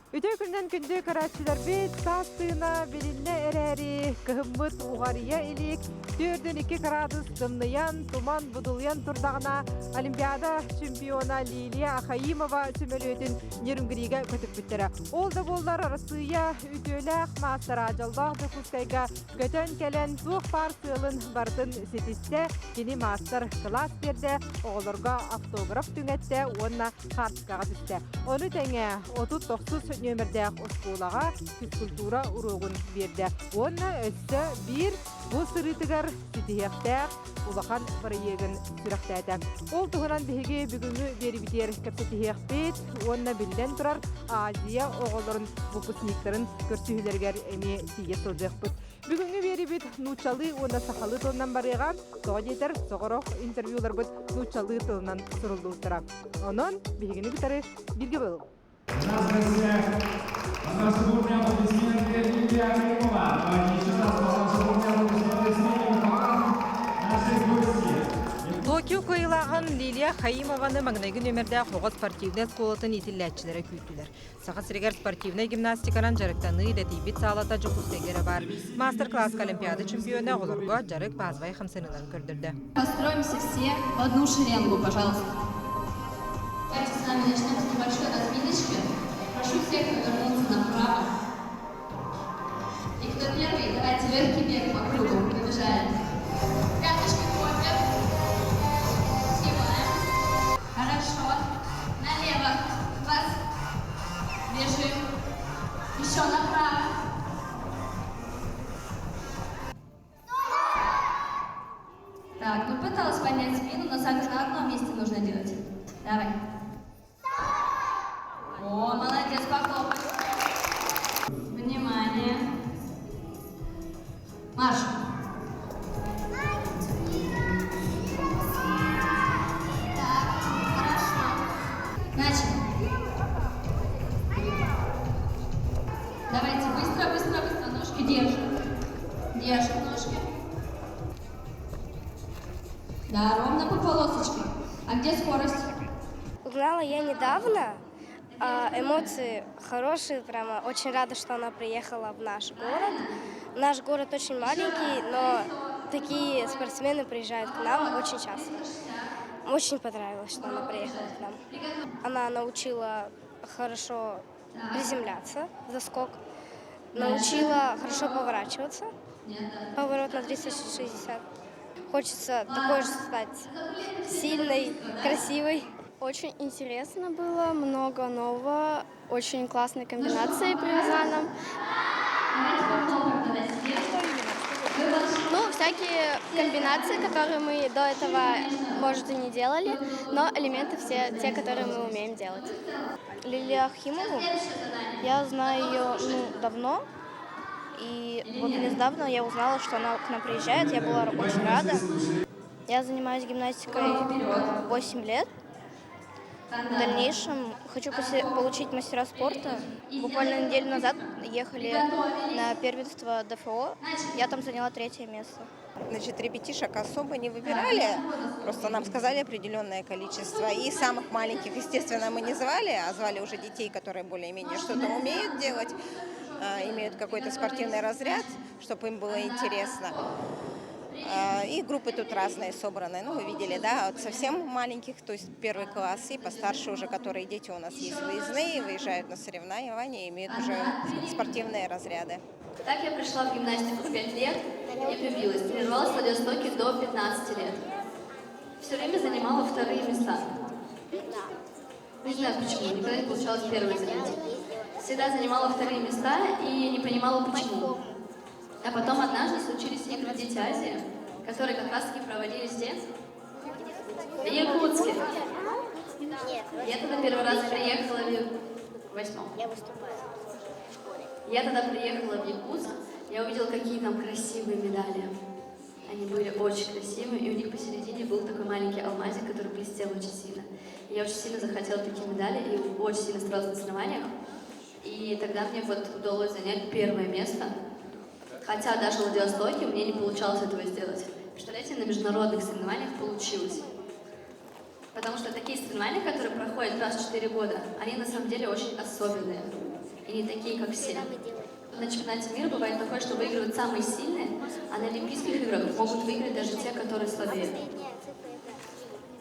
Үтүө күнүнэн күндү көрөөччүлэрбит, саас тыына билиннэ эрээри, кыһыммыт уҕарыйа илик, 42 кыраадыс тымныйан, туман будулуйан турдаҕына, Олимпиада чемпиона Лилия Ахаимова сөмөлүөтүн Нерюнгрига көтүппүттэрэ. Ол да буоллар Арассыыйа үтүөлээх маастара дьоллоох Дьокуускайга көтөн кэлэн туох баар сыалын барытын ситистэ, кини маастар-кылаас биэрдэ, оҕолорго автограф түҥэттэ уонна хаартыскаҕа түстэ. Ону тэҥэ 39 нүөмэрдээх оскуолаҕа физкультура уруогун биэрдэ уонна өссө биир бу сырыытыгар ситиһиэхтээх улахан бырайыагын сүрэхтээтэ. Ол туһунан биһиги бүгүҥҥү биэрибитигэр кэпсэтиһиэхпит уонна биллэн турар Азия оҕолорун выпускниктарын көрсүһүүлэригэр эмиэ тиийэ сылдьыахпыт. Бүгүҥҥү биэрибит нууччалыы уонна сахалыы тылынан барыаҕа. Тоҕо диэтэр, соҕорох интервьюларбыт нууччалыы тылынан суруллубуттара. Онон биһигини кытары бииргэ буолуҥ. У нас бурные аплодисменты Лилия Акимова. Давайте еще раз, пожалуйста, бурные аплодисменты сменим наши гости. Токио кыайыылааҕын Лилия Хаимованы маҥнайгы нүөмэрдээх оҕо спортивнай оскуолатын иитиллээччилэрэ күүттүлэр. Саха сиригэр спортивнай гимнастиканан дьарыктаныы идэтийбит саалата Дьокуускайга эрэ баар. Мастер-класска Олимпиада чемпиона оҕолорго дьарык базовай хамсаныыларын көрдөрдө. Построимся все в одну шеренгу, пожалуйста. Давайте с вами начнем с небольшой разминочки. Прошу всех повернуться направо. И кто первый, давайте легкий бег по кругу. Побежали. Пяточки копят. Сгибаем. Хорошо. Налево. Вас. Бежим. Еще направо. Так, ну пыталась поднять спину, но сами на одном месте нужно делать. Давай. О, молодец, похлопай. Внимание. Марш. Так, хорошо. Начали. Давайте быстро, быстро, быстро. Ножки держим. Держим ножки. Да, ровно по полосочке. А где скорость? Узнала я недавно. А, эмоции хорошие, прямо очень рада, что она приехала в наш город. Наш город очень маленький, но такие спортсмены приезжают к нам очень часто. Очень понравилось, что она приехала к нам. Она научила хорошо приземляться, заскок, научила хорошо поворачиваться, поворот на 360. Хочется такой же стать сильной, красивой. Очень интересно было, много нового, очень классные комбинации привезла нам. Ну, всякие комбинации, которые мы до этого, может, и не делали, но элементы все те, которые мы умеем делать. Лилия Ахимову, я знаю ее ну, давно, и вот недавно я узнала, что она к нам приезжает, я была очень рада. Я занимаюсь гимнастикой 8 лет. В дальнейшем хочу получить мастера спорта. Буквально неделю назад ехали на первенство ДФО. Я там заняла третье место. Значит, ребятишек особо не выбирали, просто нам сказали определенное количество. И самых маленьких, естественно, мы не звали, а звали уже детей, которые более-менее что-то умеют делать, имеют какой-то спортивный разряд, чтобы им было интересно. И группы тут разные собраны. Ну, вы видели, да, от совсем маленьких, то есть первый класс, и постарше уже, которые дети у нас есть выездные, выезжают на соревнования, имеют уже спортивные разряды. Так я пришла в гимнастику в 5 лет и влюбилась. Тренировалась в Владивостоке до 15 лет. Все время занимала вторые места. Не знаю почему, никогда не получалось первые занять. Всегда занимала вторые места и не понимала почему. А потом однажды случились игры Дети Азии, которые как раз-таки проводились где? В Якутске. Я тогда первый раз приехала в восьмом. Я тогда приехала в Якутск, я увидела, какие там красивые медали. Они были очень красивые, и у них посередине был такой маленький алмазик, который блестел очень сильно. И я очень сильно захотела такие медали, и очень сильно старалась на соревнованиях. И тогда мне вот удалось занять первое место. Хотя даже в Владивостоке мне не получалось этого сделать. Представляете, на международных соревнованиях получилось. Потому что такие соревнования, которые проходят раз в 4 года, они на самом деле очень особенные. и не такие, как все. На чемпионате мира бывает такое, что выигрывают самые сильные, а на Олимпийских играх могут выиграть даже те, которые слабее.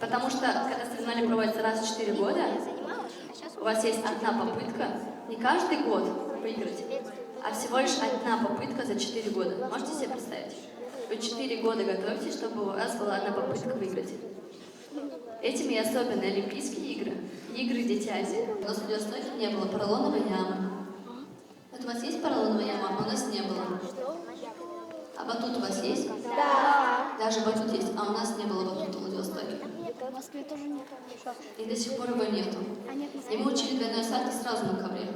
Потому что, когда соревнования проводятся раз в 4 года, у вас есть одна попытка, не каждый год выиграть, а всего лишь одна попытка за 4 года. Можете себе представить? Вы 4 года готовитесь, чтобы у вас была одна попытка выиграть. Этим и особенно Олимпийские игры, игры Дети Азии. У нас в Владивостоке не было поролоновой ямы. Вот у вас есть поролоновая яма, а у нас не было. А батут у вас есть? Да. Даже батут есть, а у нас не было батута в Владивостоке. В Москве тоже нет. И до сих пор его нету. И мы учили двойной сальто сразу на ковре.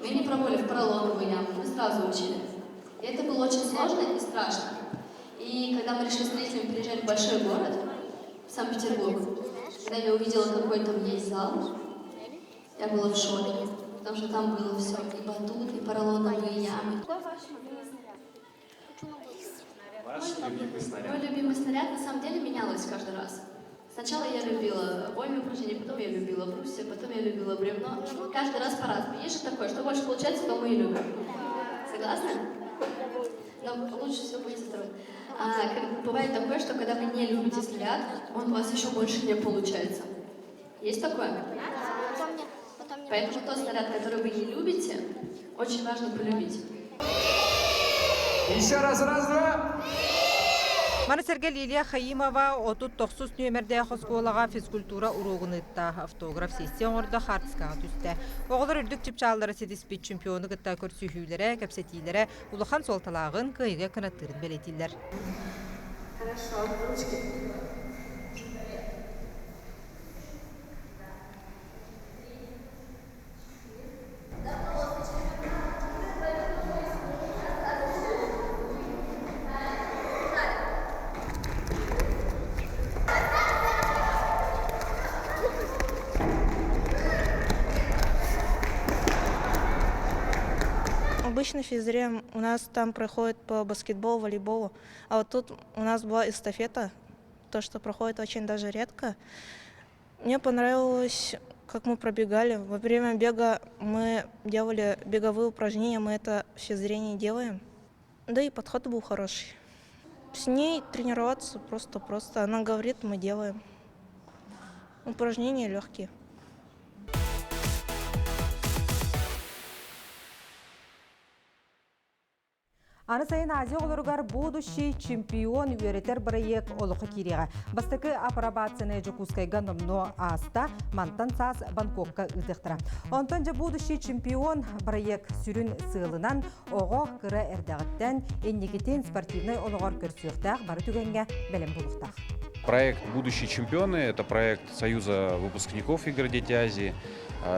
Мы не пробовали в поролоновую яму, мы сразу учили. И это было очень сложно и страшно. И когда мы решили с родителями переезжать в большой город, в Санкт-Петербург, когда я увидела, какой там есть зал, я была в шоке, потому что там было все, и батут, и поролоновые ямы. Ваш любимый снаряд? Мой любимый снаряд на самом деле менялось каждый раз. Сначала я любила вольное упражнение, потом я любила брусья, потом я любила бревно. Каждый раз по-разному. Есть же такое, что больше получается, то мы и любим. Согласны? Но лучше всего быть здоровым. Бывает такое, что когда вы не любите снаряд, он у вас еще больше не получается. Есть такое? Поэтому тот снаряд, который вы не любите, очень важно полюбить. Еще раз, раз, два. Маны сэргэ Лилия Хаимова 39 нүөмэрдээх оскуолаҕа физкультура уруогун ыытта, автограф сессия оҥордо, хаартыскаҕа түстэ. Оҕолор үрдүк чыпчааллары ситиспит чемпиону кытта көрсүһүүлэрэ, кэпсэтиилэрэ улахан суолталааҕын, кыайыыга кынаттыырын бэлиэтииллэр. Хорошо, ручки. Обычно физре у нас там проходит по баскетболу, волейболу, а вот тут у нас была эстафета, то, что проходит очень даже редко. Мне понравилось, как мы пробегали. Во время бега мы делали беговые упражнения, мы это в физре не делаем. Да и подход был хороший. С ней тренироваться просто-просто. Она говорит, мы делаем. Упражнения легкие. Аны сайын Азия оҕолоругар «Будущий чемпион» үөрэтэр бырайыак олоххо киириэҕэ. Бастакы апробацияны Дьокуускайга номнуо ааста, мантан саас Бангкокка ыытыахтара. Онтон дьэ «Будущий чемпион» бырайыак сүрүн сыалынан оҕо кыра эрдэҕиттэн инникитин спортивнай олоҕор көрсүөхтээх бары түгэҥҥэ бэлэм буолуохтаах. Проект «Будущие чемпионы» – это проект Союза выпускников Игр Дети Азии.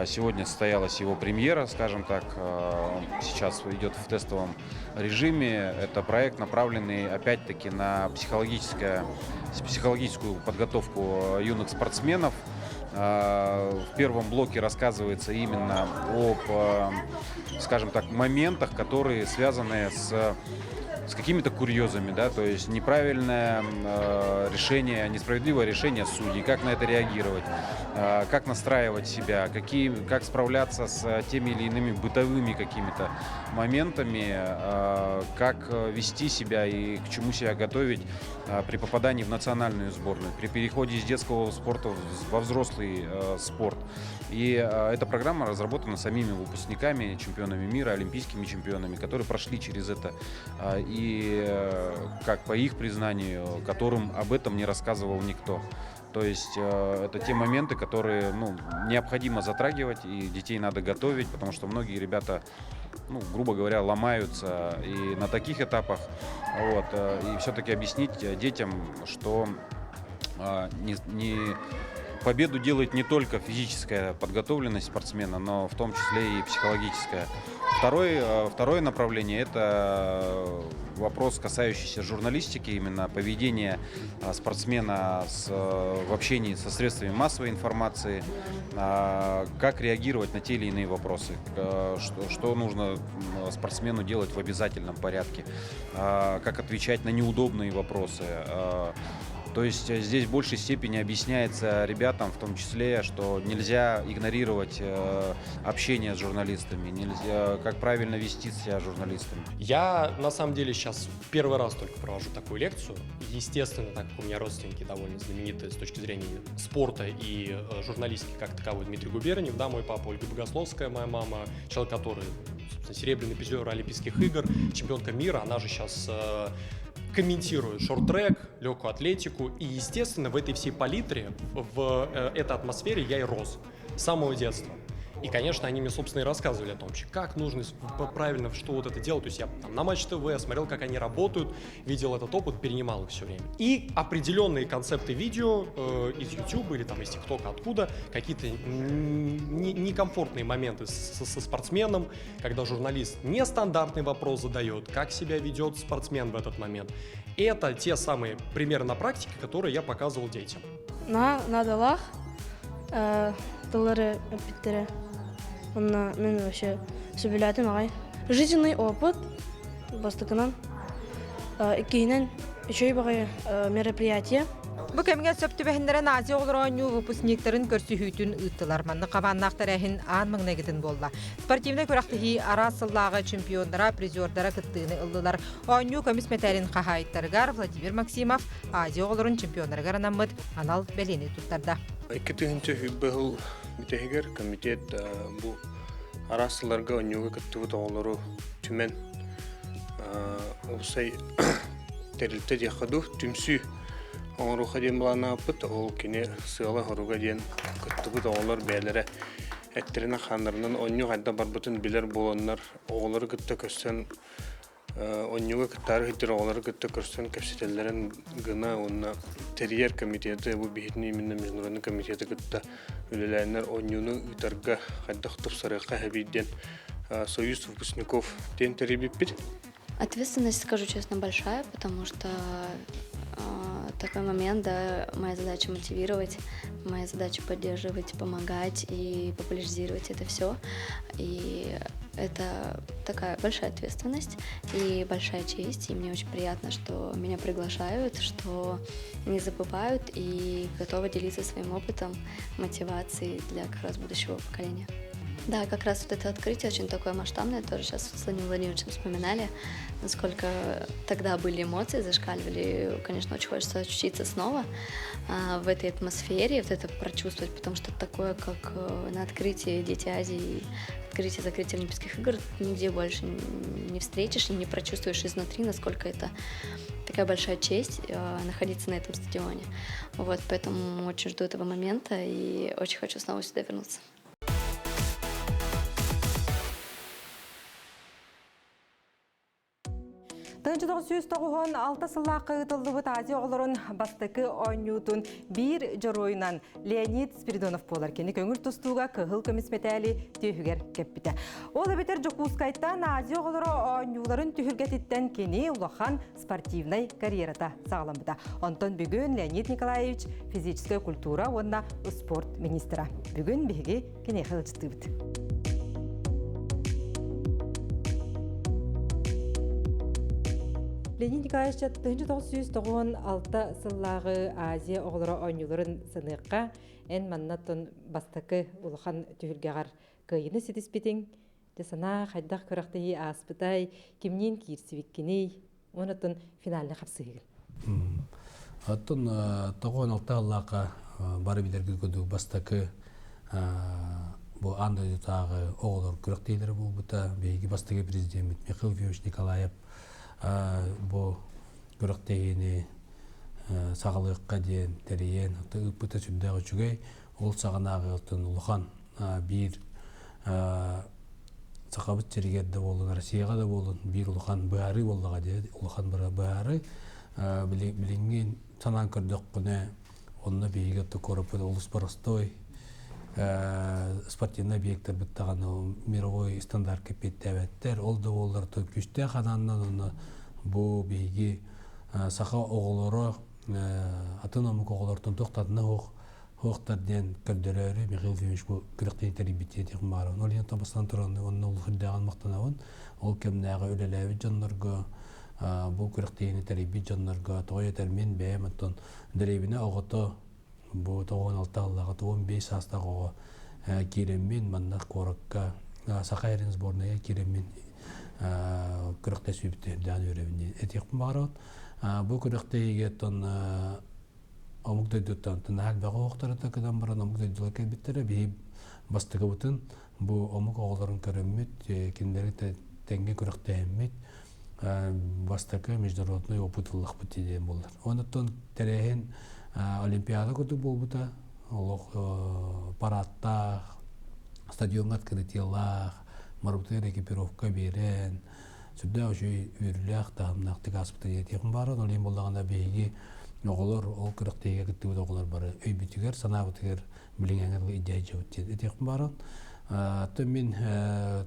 Сегодня состоялась его премьера, скажем так, он сейчас идет в тестовом режиме. Это проект, направленный опять-таки на психологическую подготовку юных спортсменов. В первом блоке рассказывается именно об, скажем так, моментах, которые связаны с какими-то курьезами, да, то есть неправильное решение, несправедливое решение судей, как на это реагировать, как настраивать себя, как справляться с теми или иными бытовыми какими-то моментами, как вести себя и к чему себя готовить при попадании в национальную сборную, при переходе из детского спорта во взрослый спорт. И эта программа разработана самими выпускниками, чемпионами мира, олимпийскими чемпионами, которые прошли через это. И, как по их признанию, которым об этом не рассказывал никто. То есть это те моменты, которые, ну, необходимо затрагивать, и детей надо готовить, потому что многие ребята, ну, грубо говоря, ломаются и на таких этапах. Вот, и все-таки объяснить детям, что не победу делает не только физическая подготовленность спортсмена, но в том числе и психологическая. Второе направление – это вопрос, касающийся журналистики, именно поведения спортсмена в общении со средствами массовой информации, как реагировать на те или иные вопросы, что нужно спортсмену делать в обязательном порядке, как отвечать на неудобные вопросы. То есть здесь в большей степени объясняется ребятам, в том числе, что нельзя игнорировать общение с журналистами, нельзя, как правильно вести себя с журналистами. Я, на самом деле, сейчас первый раз только провожу такую лекцию. Естественно, так как у меня родственники довольно знаменитые с точки зрения спорта и журналистики как таковой, Дмитрий Губерниев, да, мой папа, Ольга Богословская, моя мама, человек, который, собственно, серебряный призер Олимпийских игр, чемпионка мира, она же сейчас комментирует шорт-трек, легкую атлетику. И, естественно, в этой всей палитре, в этой атмосфере я и рос с самого детства. И, конечно, они мне, собственно, и рассказывали о том, как нужно правильно, что вот это делать. То есть я там, на Матч ТВ смотрел, как они работают, видел этот опыт, перенимал их все время. И определенные концепты видео из YouTube или там из ТикТока, откуда, какие-то некомфортные моменты со спортсменом, когда журналист нестандартный вопрос задает, как себя ведет спортсмен в этот момент. Это те самые примеры на практике, которые я показывал детям. Наадалаах тыллары эппиттэрэ. Онно мин вообще сөбүлээтим аҕай. Жизненный опыт бастакынан, иккиһинэн үчүгэй баҕайы мероприятие. Бу кэмҥэ сөп түбэһиннэрэн Азия оҕолоро оонньуу выпускниктарын көрсүһүүтүн ыыттылар. Маннык хабааннаах тэрээһин аан маҥнайгытын буолла. Спортивнай күрэхтэһии араас сыллааҕы чемпионнара, призердара кыттыыны ыллылар. Оонньуу көмүс мэтээлин хаһаайыттарыгар Владимир Максимов Азия оҕолорун чемпионнарыгар анаммыт анал бэлиэни туттарда. 2000 сыл бүтэһигэр комитет бу араас сылларга оонньууга кыттыбыт оҕолору түмэн уопсай тэрилтэ диэххэ дуу, түмсүү оҥоруохха диэн былааннаабыппыт. Ол кини сыала-соруга диэн кыттыбыт оҕолор бэйэлэрэ эттэринэн-хааннарынан оонньуу хайдах барбытын билэр буоланнар оҕолору кытта көрсөн Оонньууга кыттаары сылдьар оҕолору кытта көрсөн кэпсэтэллэрин гына уонна тэрийэр комитеты, бу биһигини именно международный комитеты кытта үлэлээннэр оонньууну ыытарга хайдах тупсарыахха эбий диэн Союз выпускников диэн тэрийбиппит. Ответственность, скажу честно, большая, потому что такой момент, да, моя задача мотивировать, моя задача поддерживать, помогать и популяризировать это все. И это такая большая ответственность и большая честь, и мне очень приятно, что меня приглашают, что не забывают и готовы делиться своим опытом, мотивацией для как раз будущего поколения. Да, как раз вот это открытие очень такое масштабное, тоже сейчас с Владимиром Владимировичем вспоминали, насколько тогда были эмоции, зашкаливали. Конечно, очень хочется очутиться снова в этой атмосфере, вот это прочувствовать, потому что такое, как на открытии Дети Азии, открытие, закрытие Олимпийских игр, нигде больше не встретишь и не прочувствуешь изнутри, насколько это такая большая честь находиться на этом стадионе. Вот, поэтому очень жду этого момента и очень хочу снова сюда вернуться. 1996 сыллаахха ыытыллыбыт Азия оҕолорун бастакы оонньуутун биир дьоруойунан Леонид Спиридонов буолар. Кини көҥүл тустууга кыһыл көмүс мэтээли түөһүгэр кэппитэ. Ол эбэтэр Дьокуускайтан Азия оҕолоро оонньууларын түһүлгэтиттэн кини улахан спортивнай карьерата саҕаламмыта. Онтон бүгүн Леонид Николаевич физическая культура уонна спорт министра. Бүгүн биһиги киниэхэ ыалдьыттыыбыт. Леонид Николаевич 1996 сыллааҕы Азия оҕолоро оонньууларын саныахха эн маннаттан бастакы улахан түһүлгэҕэр кыайыыны ситиспитиҥ. Дьэ санаа хайдах күрэхтэһии ааспытай, кимниин киирсибиккиний, уонна финальный хапсыһыгын. Оттон 96 сыллаахха бары билэргит курдук бастакы бу аан дойдутааҕы оҕолор күрэхтэһиилэрэ буолбута. Биһиги бастакы президеммит Михаил Ефимович Николаев бу күрэхтэһиини саҕалыахха диэн тэрийэн ыыппыта сүрдээх үчүгэй. Ол саҕанааҕы оттон улахан биир Сахабыт сиригэр да буоллун, Россияҕа да буоллун биир улахан быһаарыы буоллаҕа дии, улахан быһаарыы. Билиҥҥи санаан көрдөххүнэ, онно биһиги куораппыт олус боростуой спортивный объектарбыт даҕаны мировой стандартка эппиэттээбэттэр. Ол да буоллар күүстээх анааннан онно бу биһиги саха оҕолоро атын омук оҕолортон туохтатына суох Хуохтар диэн көрдөрөөрү Михаил Ефимович бу күрэхтэһии тэрийбит диэтих баарабын. Ол иһин бастан туран онно улус үрдээҕин махтанабын. Ол кэмнээҕи үлэлээбит дьоннорго. Бу күрэхтэһиини тэрийбит дьоннорго тоҕо этэр мин бэйэм оттон дэриэбинэ оҕото бу 96 сыллааҕы 15 саастаах оҕо киирэммин манна куоракка Саха эрин сборнайа киирэммин күрэхтэсүүбүт дээн үөрэбин диэн этиэхпин баҕарабын. Бу күрэхтэһиигэ оттон омук дойдуттан наһаа элбэх оһохторо кыдан баран омук дойдулар кэлбиттэрэ. Биһи бастакыбытын бу омук оҕолорун көрөммүт, кинилэри тэҥҥэ күрэхтэһэммит бастакы международный опыт ыллахпыт диэн буолар. Онуттан тэрээһин Олимпиада курдук буолбута. Олох парадтаах, стадиоҥҥа открытиелаах, марбытыгар экипировка биэрэн, сүрдээх үчүгэй үөрүүлээх таһымнаахтык ааспыта диэтиэхпин баара. Ол иһин буоллаҕына биһиги оҕолор ол күрэхтэһиигэ кыттыбыт оҕолор бары өйбүтүгэр, санаабытыгар билиҥҥэ дылы илдьэ сылдьабыт диэн этиэхпин баара. Оттон мин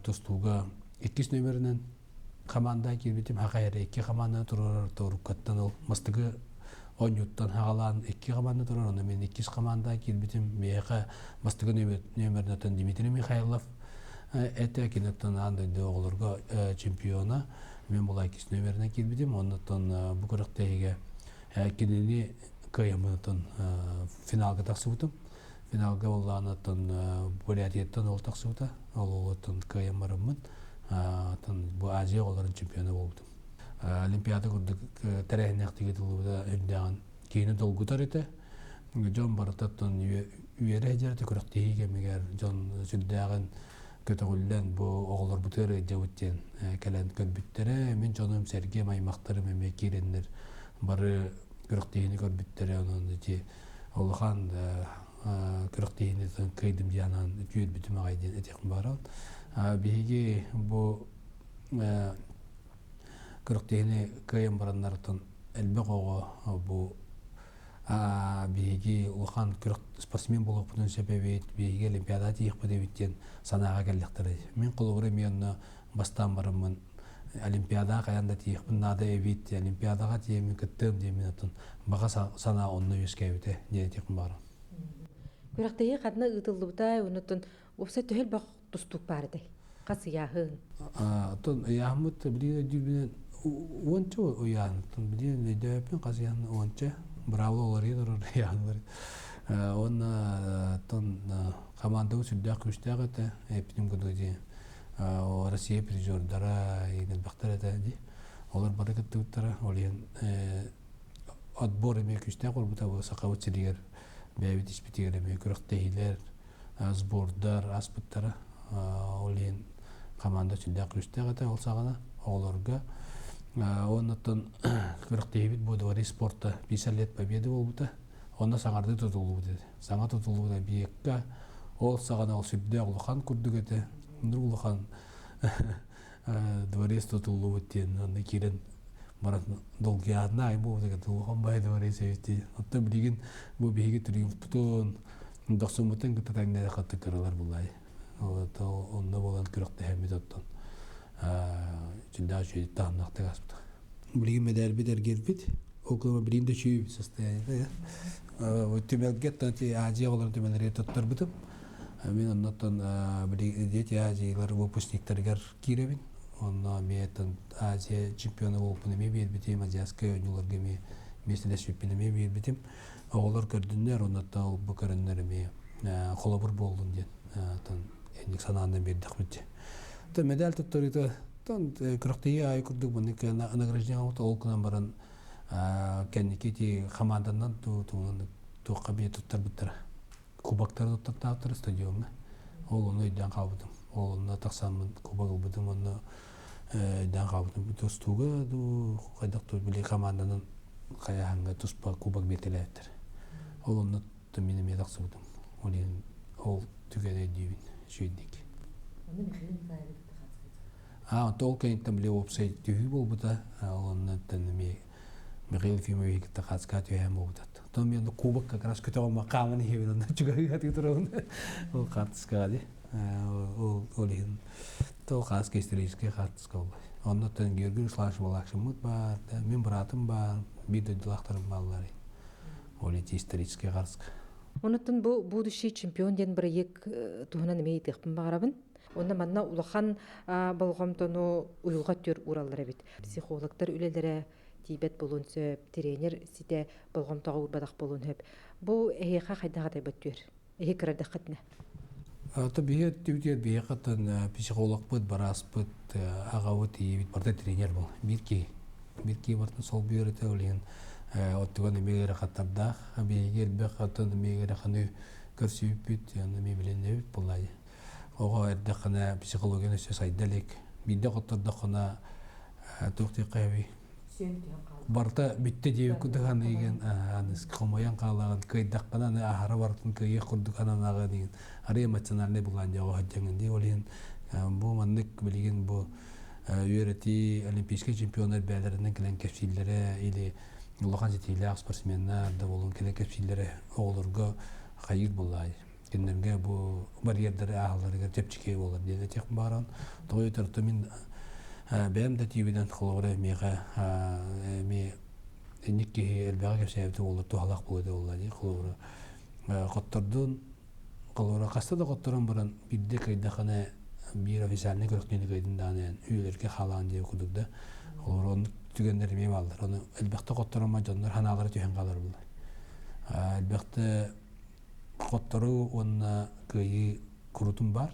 тустууга иккис нүөмэринэн хамаанда киирбитим хахай эрэ икки хамаанданы туруорар торуккаттан ол мастыгы оонньууттан хаҕалаан икки хамаанда турар онно мин иккис хамаанда киирбитим миэхэ бастакы нүөмэринэн Дмитрий Михайлов этэ киниттэн аан дойду оҕолорго чемпиона мен була иккис нүөмэринэн киирбитим оннуттан бу күрэхтэһиигэ кинини кыайаммытын финалга тахсыбытым финалга буоллаҕына Бурятияттан ол тахсыбыта ол оҕоттон кыайан бараммын бу Азия оҕолорун чемпиона буолбутум Олимпиада курдук тэрээһиннээхтик ыытыллыбыта үрдээҕин киһини долгутар этэ дьон барытаттан үөрэ сылдьар этэ күрэхтэһии кэмигэр дьон сүрдээҕин көтөҕүллэн бу оҕолорбутугар ыалдьабыт диэн кэлэн көрбүттэрэ мин дьонум сэргиэм аймахтарым эмиэ киирэннэр бары күрэхтэһиини көрбүттэрэ онон ити улахан күрэхтэһиини кыайдым диэн анаан үөрбүтүм аҕай диэн этиэхпин баҕарабын биһиги бу күрэхтэһиини кыайан бараннартан элбэх оҕо бу биһиги улахан күрэх спортсмен буолуохпутун сөп эбит, биһиги олимпиадаҕа тиийиэхпит эбит диэн санааҕа кэллэхтэрэ. Мин холобура эмиэ онно бастаан бараммын олимпиадаҕа хайаан да тиийиэхпин наада эбит, олимпиадаҕа тиийэммин кыттыам диэммин оттон баҕа санаа онно үөскээбитэ диэн этиэхпин баҕарабын. Күрэхтэһии ханна ыытыллыбытай, оннуттан уопсай төһө элбэх тустуук баар этэй? Хас ыйааһын? Оттон ыйааһыммыт билигин өйдүүрбүнэн уонча ыйааһын. Билигин өйдөөбөппүн хас ыйааһын уонча. Браво уларыйа турар ыйааһыннар. Уонна оттон командабыт сүрдээх күүстээх этэ. Эппитим курдук дии Россия призердара элбэхтэр этэ дии. Олор бары кыттыбыттара. Ол иһин отбор эмиэ күүстээх буолбута бу Сахабыт сиригэр бэйэбит испитигэр эмиэ күрэхтэһиилэр сбордар ааспыттара. Ол иһин команда сүрдээх күүстээх этэ ол саҕана оҕолорго. Оннуттан күрэхтэһиибит бу дворец спорта 50 лет победы буолбута. Онно саҥардыы тутуллубут этэ. Саҥа тутуллубут объекка ол саҕана ол сүрдээх улахан курдук этэ. Улахан дворец тутуллубут диэн онно киирэн баран долгуйаатына ай буолбут улахан бай дворец эбит дии. Оттон билигин бу биһиги триумфпутун дохсуммутун кытта тэҥнээх хатты кыралар булай. Онно буолан күрэхтэһэммит оттон сүрдээх үчүгэй таһымнаахтык ааспыта. Билигин мэдээлбит эргирбит. Ол кылыма билигин да үчүгэй состояние. Түмэлгэ Азия оҕолорун түмэллэригэр туттарбытым. Мин оннуттан Дети Азиялар выпускниктарыгар киирэбин. Онно эмиэ Азия чемпиона буолбуппун эмиэ биэрбитим, азиатскай оонньууларга эмиэ миэстэлэспиппин эмиэ биэрбитим. Оҕолор көрдүннэр, оннуттан ол бу көрөннөр эмиэ холобур буоллун диэн инник санаанан биэрдэхпит. Медаль туттарыыта күрэхтэһии аайы курдук маннык награждение ол гынан баран кэнники ити хамаанданан туохха бие туттарбыттара. Кубоктары туттартаабыттара стадиоҥҥа. Ол ону өйдөөн хаалбытым. Ол онно тахсаммын кубок ылбытым онно өйдөөн хаалбытым. Тустууга дуу хайдах дуу били команданан хайааһыҥҥа туспа кубок биэртэлээбиттэр. Ол онно мин эмиэ тахсыбытым. Ол иһин ол түгэни өйдүүбүн үчүгэйдик. Онно Михаил Николаевич А, ол кэнниттэн били уопсай түһүү буолбута. Ол оннуттан эмиэ Михаил Ефимович кытта хацка түһээн буолбута. Потом мен кубок как раз көтөҕөм хааман иһэбин онно чугаһыы турабын. Ол хаартыскаҕа дии. Ол ол иһин ол хааска историческай хаартыска буолла. Оннуттан Георгий Русланович Балакшиммыт баар, мин быраатым баар, биир дойдулаахтарым бааллар. Ол ити историческай хаартыска. Онуттан бу будущий чемпион диэн бырайыак туһунан эмиэ ыйытыахпын баҕарабын. Онно манна улахан болҕомтону уйулҕа өттүгэр уураллар эбит. Психологтар үлэлэрэ тиийбэт буолуон сөп, тренер ситэ болҕомтоҕо уурбатах буолуон сөп. Бу эһиэхэ хайдах атайбат түөр? Эһи кырадаххытына. То биһи өттүбүтүгэр биһиэхэ психологпыт, барааспыт, аҕабыт, ийэбит барыта тренер был. Биир киһи. Биир киһи барытын солбуйар этэ, ол иһин оттуган эмиэ ыарахаттардаах. Биһиги элбэх оттон эмиэ ыараханы көрсүбүппүт, эмиэ билиннэбит буоллаайы. Оҕо эрдэххинэ психологияны өссө сайда илик. Биирдэ хоттордоххуна туох диэххэ барыта бүттэ диэбит курдук аныгын хомойон хаалаҕын кыайдаххына аны аһара барытын кыайыах курдук ананаҕын игин арый эмоциональнай былаан дьоҕо сылдьаҥын дии ол иһин бу маннык билигин бу үөрэтии олимпийскай чемпионнар бэйэлэринэн кэлэн кэпсииллэрэ или улахан ситиилээх спортсменнар да буолун кэлэн кэпсииллэрэ оҕолорго хайыыр буоллаай кинилэргэ бу барьердары ааһалларыгар чэпчэки буолар диэн этиэх бааран тоҕо өтөртө мин бэйэм да тиибинэн холобура миэхэ эми инник киһи элбэҕи кэпсээбитэ буоллар туһалаах буолуо буолла дии холобура хоттордун холобура хаста да хотторон баран биирдэ кыайдахына биир официальный көрүктүүнү кыайдын даҕаны үйэлэргэ хаалаан диэ курдук да холобура оннук түгэннэр эмиэ бааллар ону элбэхтэ хотторон дьоннор санаалара түһэн хаалар буолла элбэхтэ Хотторуу уонна кыайыы курутун баар.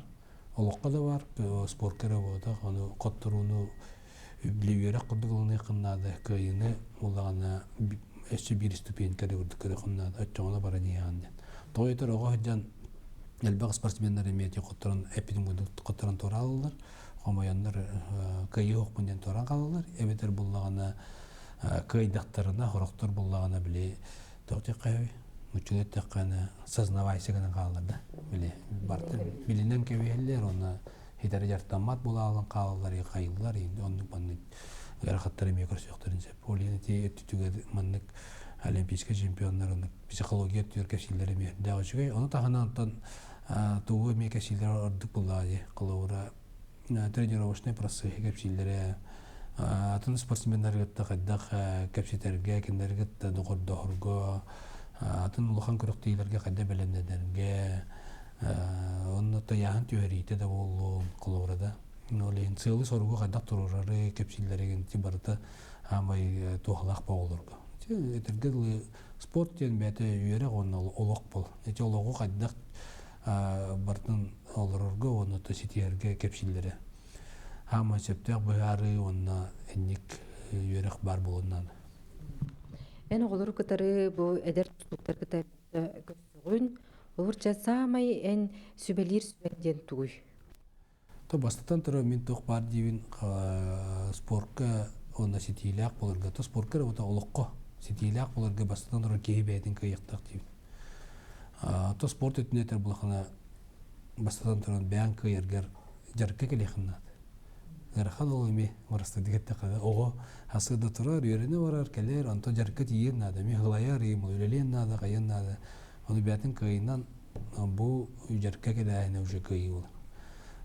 Олоххо да баар, спорка эрэ буолбатах. Ону хотторууну били үөрэх курдук ылыныаххын наада. Кыайыыны буоллаҕына өссө биир ступенька да курдук көрүөххүн наада. Оччоҕуна баран иһэҕин диэн. Тоҕо этэр оҕо сылдьан элбэх спортсменнар эмиэ ити хотторон эппитим курдук хотторон туорааллар. Хомойоннор кыайыы оһохпун диэн туораан хаалаллар. Эбэтэр буллаҕына кыайдахтарына, сорохтор буллаҕына били Тоҕо диэххэ нууччалыы эттэххэ сознавайся гынан хааллар да били барытын билинэн кэбиһэллэр уонна хитэри дьартаммат буолаалан хаалаллар хайыллар оннук маннык ыарахаттары эмиэ көрсүөхтэрин сөп ол иһин ити өттүтүгэр маннык олимпийскай чемпионнар оннук психология өттүгэр кэпсииллэр эмиэ үрдээх үчүгэй ону таһынан онтон тугу эмиэ кэпсииллэр ордук буллаҕа дии холобура тренировочнай процессы кэпсииллэрэ атын спортсменнары кытта хайдах кэпсэтэргэ кинилэри кытта доҕордоһорго атын улахан күрэхтэһиилэргэ хайдах бэлэмнэнэргэ онно тайааһын түһэриитэ да буоллун холобура да ол иһин сыалы-соругу хайдах туруорары кэпсииллэригин ити барыта аамай туһалаах оҕолорго этэргэ дылы спорт диэн бэйэтэ үөрэх уонна олох бол ити олоҕу хайдах барытын олорорго уонна ситиһэргэ кэпсииллэрэ. Хаамай сөптөөх быһаарыы уонна инник үөрэх баар буолуон наада. Эн оҕолору кытары бу эдэр тустууктар кытары көрсөҕүн. Олорча саамай эн сүбэлиир сүбэҥ диэн тугуй? То бастатан туран мин туох баар диибин спорка уонна ситиилээх буоларга, то спорка эрэ олоххо ситиилээх буоларга бастатан туран киһи бэйэтин кыайыахтаах диибин. То спорт өттүнэн этэр булахына бастатан туран бэйэҥ кыайаргар дьарыкка кэлиэххин наада. Ыарахан ол эмиэ барыстардык эттэххэ оҕо сарсыарда турар, үөрэнэ барар, кэлэр, онтон дьарыкка тиийиэн наада, эмиэ һылайар, үлэлиэн наада, хайыан наада. Ону бэйэтин кыайынан бу дьарыкка кэлээһинэ уже кыайыы буолар.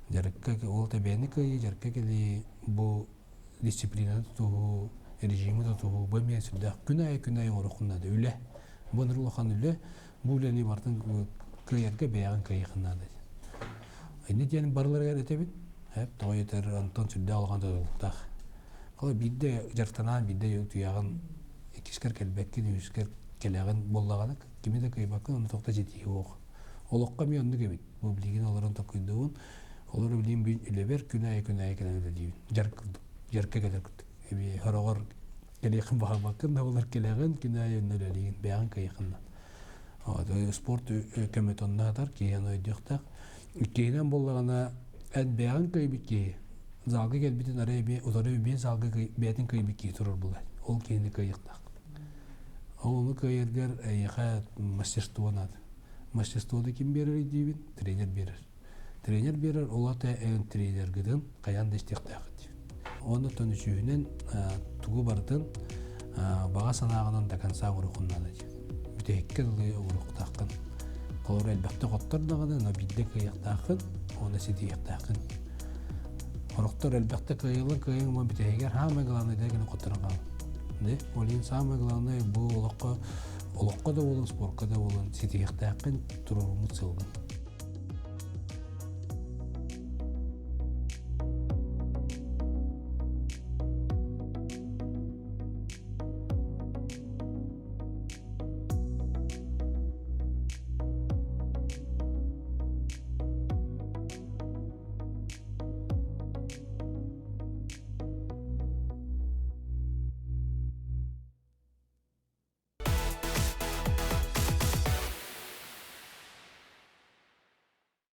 Дьарыкка ол тэбээни кыайыы, дьарыкка кэлии бу дисциплинаны тутуһуу, режими тутуһуу бу эмиэ сүрдээх күн аайы күн аайы оҥоруоххун наада үлэ. Бу ынырык улахан үлэ. Бу үлэни барытын кыайарга бэйэҕин кыайыаххын наада. Инньэ диэн барыларыгар этэбин. Эп тоҕо этэр онтон сүрдээх улахан тутулуктаах. Холо биирдэ дьарыктанаан биирдэ утуйаҕын иккискэр кэлбэккин, үһүскэр кэлэҕин буоллаҕына кими да кыайбаккын, ону тоҕо ситиһии суох. Олоххо эмиэ оннук эбит. Бу билигин олорон толкуйдуубун. Олору билигин бу үлэбэр күн аайы күн аайы кэлэн үлэлиибин. Дьарык курдук. Дьарыкка кэлэр курдук. Эбии хороҕор кэлиэххин баҕарбаккын да буолар кэлэҕин, күн аайы онно үлэлиигин, бэйэҕин кыайыаххын Спорт көмөтө онно сытар, киһи ону өйдүөхтээх. Иккиһинэн буоллаҕына, эн бэйэҕин кыайбыт киһи залга кэлбитин арай эбии утары эбии залга бэйэтин кыайбыт киһи турар буолар. Ол киһини кыайыахтаах. Ол ону кыайаргар эйиэхэ мастерство наада. Мастерствоны ким биэрэр диибин? Тренер биэрэр. Тренер биэрэр, ол ата эн тренергытын хайаан да истиэхтээххит. Оннуттан үсүһүнэн тугу барытын баҕа санааҕынан до конца оҥоруоххун наада диэн. Бүтэһиккэ дылы оҥоруохтааххын. Холобура элбэхтэ хоттор даҕаны, но биирдэ кыайыахтааххын, уонна ситиһиэхтээххин. Сорохтор элбэхтэ кыайыллан кыайыҥ уонна бүтэһигэр самое главное да гына хотторон хаалар. Да? Ол иһин самое главное бу олоххо олоххо да буолун, спорка да буолун ситиһиэхтээххин, туруоруммут сыалгын.